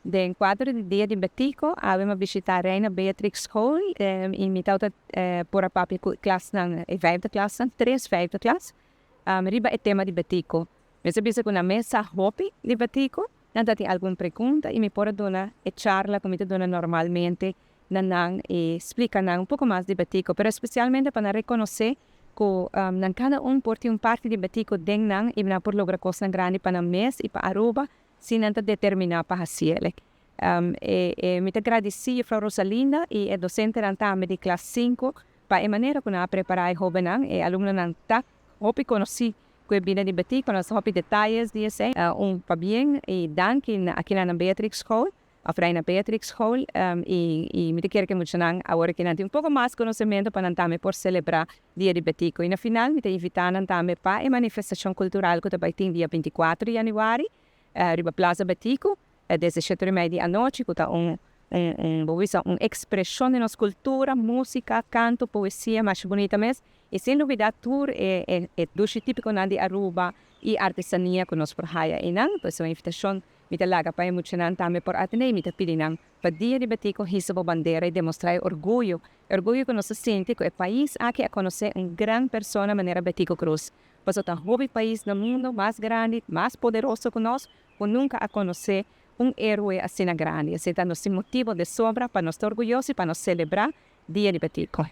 Den cuadro di Dia di Betico, awe mi a bishita Reina Beatrix School y mi tawata por a papia cu e klasnan, e vijfde klasnan, tres vijfde klas, riba e tema di Betico. Mester bisa cu nan mes sa hopi di Betico, nan ta tin algun pregunta y mi por a duna e charla cu mi ta duna normalmente na nan y splica nan un poco mas di Betico, pero especialmente pa nan reconoce cu nan cada un por tin un parti di Betico den nan y nan por logra cosnan grandi pa nan mes y pa Aruba si nan ta determiná pa hasiel. E mi ta gradisí Juffrouw Rosalinda i e dosentenan tambe di klas sinku pa e manera ku nan a prepará e hóbennan. E alumnonan ta hopi konosí ku e bida di Betico, nan sa hopi detayes di esei. Un pabien i danki na akinan na Beatrix School òf Reina Beatrix School i mi ta kere ku e muchanan awor aki nan tin un poko mas konosementu pa nan tambe por selebrá Dia di Betico. I na final mi ta invitá nan tambe pa e manifestashon kultural ku ta bai tin dia 24 di yanüari riba Plaza Betico desde shete ora i mei di anochi ku ta un un bo bisa un ekspreshon di nos kultura, músika, kanto, poesia masha bunita mes i sin lubidá tur e e e dushi típikonan di Aruba i artesania ku nos por haya einan. Pues un invitashon mi ta laga pa e muchanan tambe por atendé i mi ta pidi nan pa Dia di Betico hisa bo bandera i demostrá e orguyo E orguyo ku nos ta sinti ku e pais aki a konosé un gran persona manera Betico Croes. Pasobra ta hopi pais na mundo mas grandi, mas poderoso ku nos, ku nunka a konosé un héroe asina grandi. Esei ta nos tin motibo de sobra pa nos ta orguyoso i pa nos selebrá Dia di Betico.